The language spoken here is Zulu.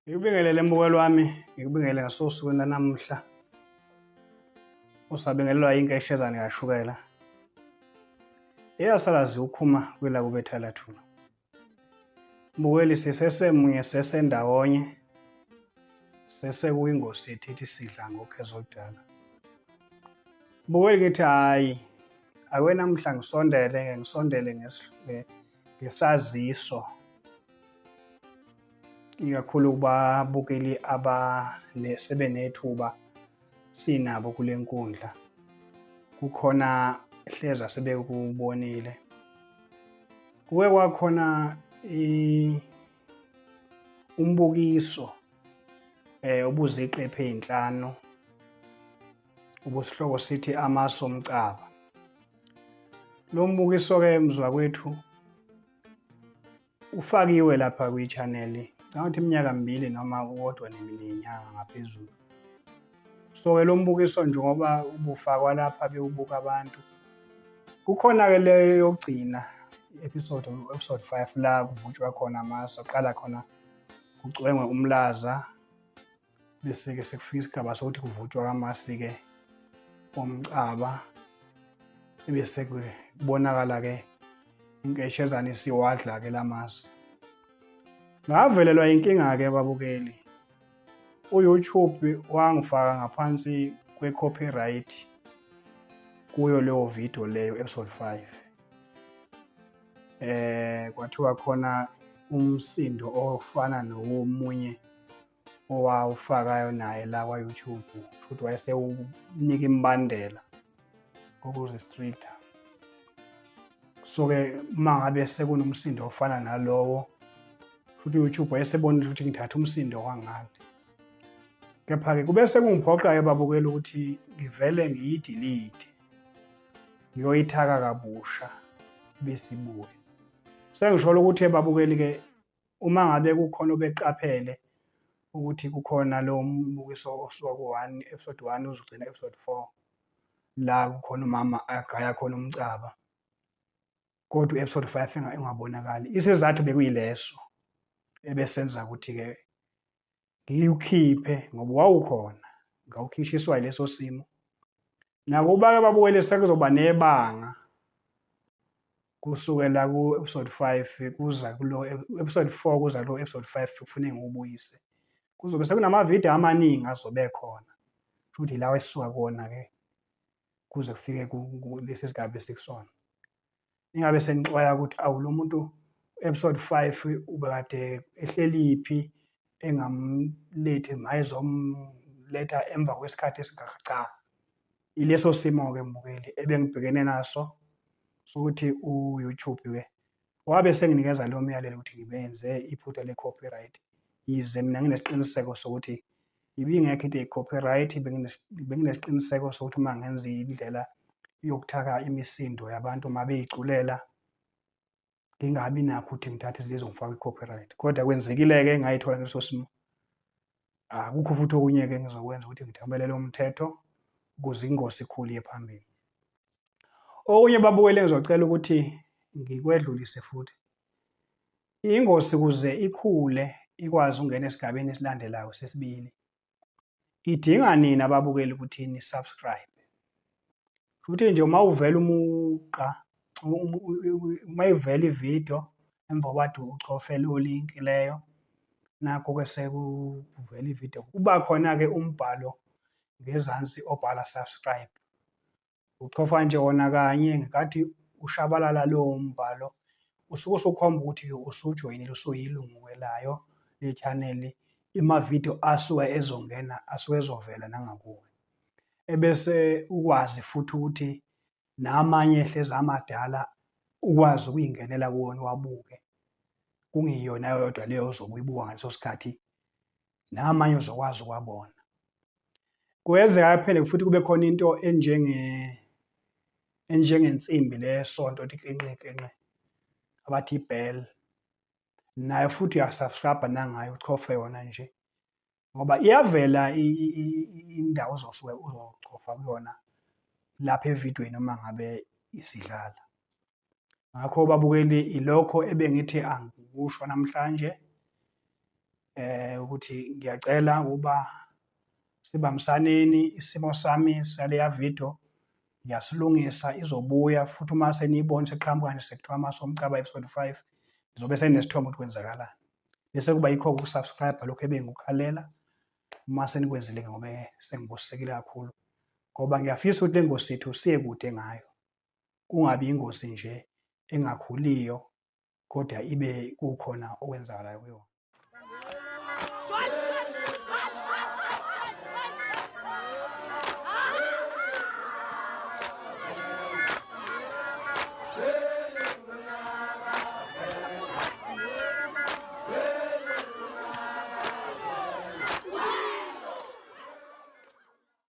Ngikubingelele mbukelo wami, ngikubingelele ngasosukwini lanamuhla. Usabingelelwa inkeshezane kashukela. Eyasala ziwukhuma kwelakubethela thula. Mbukeli sisesemunye sesendawonye sesekuyingosi ethithi sidla ngokhezo oludala. Mbukeli ngithi hhayi ake namuhla ngisondele ngisondele ngesaziso ikakhulu kubabukeli sebenethuba sinabo kule nkundla. Kukhona hleza sebekubonile. Kuke kwakhona umbukiso obuziqephu ey'nhlanu ubusihloko sithi Amasu Omcaba. Lo mbukiso-ke mzwakwethu ufakiwe lapha kwi-channel, ngicabanga ukuthi iminyaka mibili noma uwodwa nenyanga ngaphezulu. So-ke lo mbukiso njengoba ubufakwa lapha bewubuka abantu, kukhona-ke leyo yokugcina episode episode 5 la kuvutshwa khona amasu, aqala khona kucwengwe umlaza, bese-ke sekufika isigaba sokuthi kuvutshwa amasi-ke omcaba, ebese kubonakala-ke inkeshezane isiwadla-ke lamasi. Ngavelelwa inkinga-ke babukeli, u-YouTube wangifaka ngaphansi kwe-copyright kuyo leyo video leyo episode 5. Kwathiwa khona umsindo ofana nowomunye owawufakayo naye la kwa-YouTube, futhi wayesewunika imibandela ngokurestricta. So-ke uma ngabe sekunomsindo ofana nalowo, futhi u-YouTube wayesebonile ukuthi ngithatha umsindo wangale. Kepha-ke kube sekungiphoqa-ke babukela ukuthi ngivele ngiyidelete, ngiyoyithaka kabusha ibisibuye. Sengisholo ukuthi babukeli-ke uma ngabe kukhona obeqaphele ukuthi kukhona lo mbukiso osuka ku-1 episode 1 uzogcina episode 4 la kukhona umama agaya khona umcaba, kodwa u-episode 5 engabonakali. Isizathu bekuyileso ebesenza ukuthi-ke ngiwukhiphe ngoba wawukhona, ngawukhishiswa yileso simo. Nakuba-ke babukele sekuzoba nebanga kusukela ku-episode 5 kuza kulo episode 4 kuza kulo episode 5 kufuneka ngiwubuyise. Kuzobe sekunamavidiyo amaningi azobe khona, futhi lawa esisuka kuwona-ke kuze kufike kulesi sigaba esikusona. Ingabe senixwaya ukuthi awu lo muntu episode 5 ubekade ehleliphi engamlethi mayezomletha emva kwesikhathi esingaka. Cha, ileso simo-ke mbukeli ebengibhekene naso sokuthi u-YouTube-ke wabe senginikeza lo myalelo ukuthi ngibenze iphutha le-copyright, yize mina nginesiqiniseko sokuthi ibingekho into eyi-copyright. Benginesiqiniseko sokuthi uma ngenza indlela yokuthaka imisindo yabantu uma beyiculela ngingabi nakho ukuthi ngithathe izinto ezongifaka i-copyright, kodwa kwenzekile-ke ngayithola ngaleso simo. Akukho futhi okunye-ke engizokwenza ukuthi ngithobelele umthetho ukuze ingosi ikhule iye phambili. Okunye babukele ngizocela ukuthi ngikwedlulise futhi, ingosi ukuze ikhule ikwazi ukungena esigabeni esilandelayo sesibili, idinga nina ababukeli ukuthi ni-subscribe. Futhi nje uma uvela umugqa, uma ivela ividiyo emva kwade uchofe leyo link leyo, nakho-ke sekuvela ividiyo, kuba khona-ke umbhalo ngezansi obhala subscribe. Uchofa nje wona kanye, ngenkathi ushabalala lowo mbhalo usuke usukhomba ukuthi-ke usujoyinile, usuyilungu layo le channel. Imavidiyo asuke ezongena asuke ezovela nangakuwe, ebese ukwazi futhi ukuthi namanye hlezi amadala ukwazi ukuyingenela kuwona uwabuke, kungeyona yodwa leyo ozobe uyibuka ngaleso sikhathi, namanye uzokwazi ukuwabona. Kuyenzeka kuphinde futhi kube khona into enjengensimbi lesonto ethi kinqe kinqe abathi i-bell, nayo futhi uyasubscribe nangayo uchofe yona nje. Ngoba iyavela indawo ozosuke uzocofa kuyona lapha evidweni uma ngabe isidlala. Ngakho babukeli, ilokho ebengithi angikusho namhlanje, ukuthi ngiyacela ukuba sibambisaneni. Isimo sami saleya video ngiyasilungisa, izobuya futhi. Uma seniyibona seqhamuka nje sekuthiwa Amasu Omcaba episode 5, ngizobe senesithombe ukuthi kwenzakalani. Bese kuba yikho ukusubscribe lokho ebengikukhalela. Uma senikwenzile, ngoba sengibusisekile kakhulu, ngoba ngiyafisa ukuthi le ngosi yethu siye kude ngayo, kungabi ingosi nje engakhuliyo, kodwa ibe kukhona okwenzakalayo kuyona.